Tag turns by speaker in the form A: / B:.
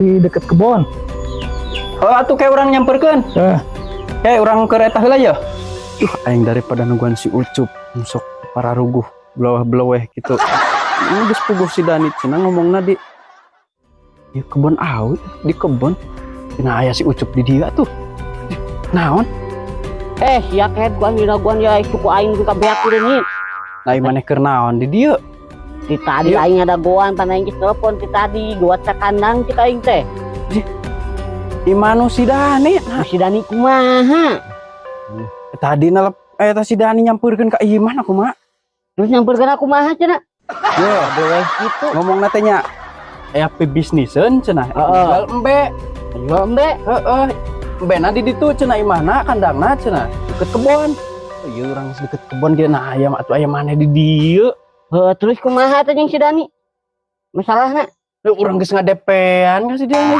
A: Di deket kebon.
B: Oh, atuh kayak urang nyamperkeun.
A: Eh.
B: Kayak urang ke eta heula ya. Duh, aing daripada nungguan si Ucup sok pararuguh belawah-belaweh gitu. Ini geus puguh si Dani cenah ngomongna di kebon awi, di kebon. Cenah aya si Ucup di dia tuh. Naon?
C: Eh, sia kehed guan dina guan ya suku aing ka beak nih.
B: Nah, maneh keur naon di dieu?
C: Ti tadi
B: Iya.
C: aing ngadagoan pan aing geus telepon ti tadi gua cek kandang cek aing teh.
B: Di mana si Dani? Nah,
C: Si Dani kumaha?
B: Tadi nalep eta si Dani nyamperkeun ka imah aku mah.
C: Terus nyamperkeun aku kumaha cenah?
B: Yo,
C: Boleh gitu.
B: Ngomongna teh nya aya pebisniseun cenah.
C: Heeh.
B: Jual embe.
C: Jual embe.
B: Heeh. Embena di ditu cenah imahna, kandangna cenah deket kebon. Oh, iya, urang deket kebon ge nah aya atuh aya maneh di dieu.
C: Heuh, terus kumaha teh jeung si Dani? Masalahna?
B: Urang geus ngadepean ka si Dani.